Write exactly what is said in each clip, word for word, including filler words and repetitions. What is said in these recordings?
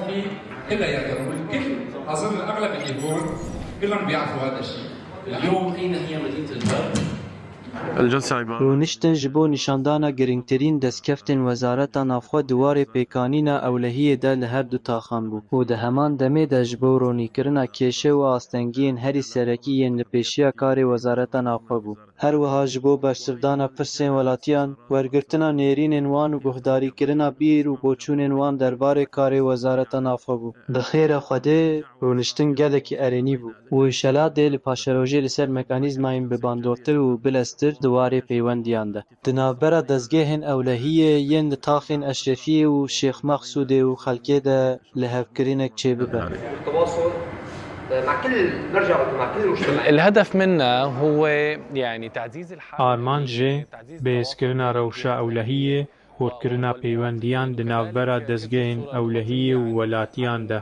في إلا يقدرون. الكل أظن الأغلب اللي هون كلهم بيعرفوا هذا الشيء. اليوم أين هي مدينة الباب؟ الجلسة عبارة Rûniştin ji bo nîşandana girîngtirîn destkeftên Wezareta Navxwe di warê pêkanîna ewlehiyê de li her du taxan bû û di heman demê de ji bo ronîkirina kêşe û astengiyên herî serekî yên li pêşiya karê Wezareta Navxwe bû. Her wiha ji bo bersiv dana pirsên welatiyan, wergirtina nêrînên wan û guhdarîkirina bîr û boçûnên wan derbarê karê Wezareta Navxwe bû. Bi xêra Xwedê rûniştin gelekî erênî bû û înşela dê li paşerojê li ser mekanîzmayên bi bandortir û bileztir di warê peywendiyan de. Di navbera dezgehên ewlehiyê yên li taxên Eşrefiyê û Şêx Mexsûdê û xelkê de lihevkirinek çêbibe. التواصل مع كل نرجع مع كل المجتمع. الهدف منها هو يعني تعزيز الحالة Armanc jê bihêzkirina rewşa ewlehiyê, xurtkirina peywendiyan di navbera dezgehên ewlehiyê û welatiyan de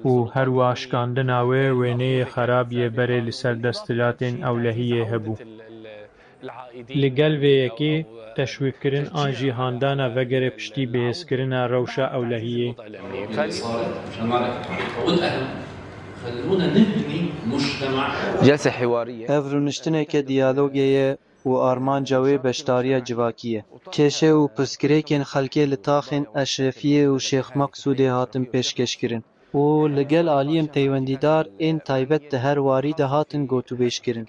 û her wiha şikandina wê wêneyê xerab yê berê li ser desthilatên ewlehiyê hebû. Li gel vê yekê teşwîqkirin an jî handana vegerê piştî bihêzkirina rewşa ewlehiyê. صارت جمارك الحقيقة والأهم خلونا نبني مجتمع جلسة حوارية Ev rûniştineke diyalogê ye û armanca wê beşdariya civakî ye. Kêşe û pirsgirêkên xelkê li taxên Eşrefiyê û Şêx Meqsûdê hatin pêşkêşkirin û li gel aliyên peywendîdar ên taybet di her warî de hatin gotûbêjkirin.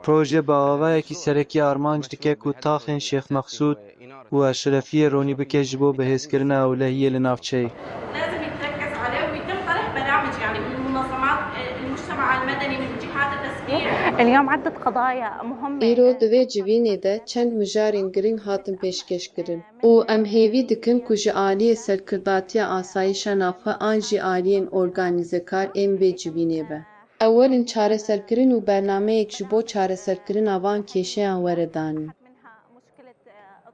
Proje bi avayekî serekî armanc dike ku taxên Şêx Mexsûd û Eşrefiyê ronî bike ji bo bihêzkirina ewlehiyê li navçeyê. لازم يتركز عليه ويتم طرح برامج يعني من منظمات المجتمع المدني من جهات التسكين. اليوم عدة قضايا مهمة Îro di vê civînê de çend mijarên girîng hatin pêşkêşkirin û em hêvî dikin ku ji aliyê serkirdatiya asayîşa navxwe an jî aliyên organîzekar ên vê civînê be. Ewil in çareserkirin û bernameyek ji bo çareserkirina van kêşeyan were danîn.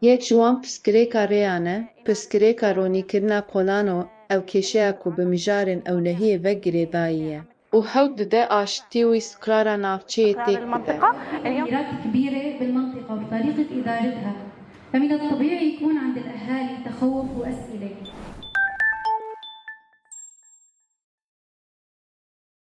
Yek ji wan pirsgirêka rêyan e, pirsgirêka ronîkirina qolan o, ew kêşeya ku bi mijarên ewlehiyê ve girêdayî ye û hewl dide aştî û îstiqrara navçeyê têk bide. اليوم تغييرات كبيرة بالمنطقة وبطريقة إدارتها، فمن الطبيعي يكون عند الأهالي تخوف وأسئلة.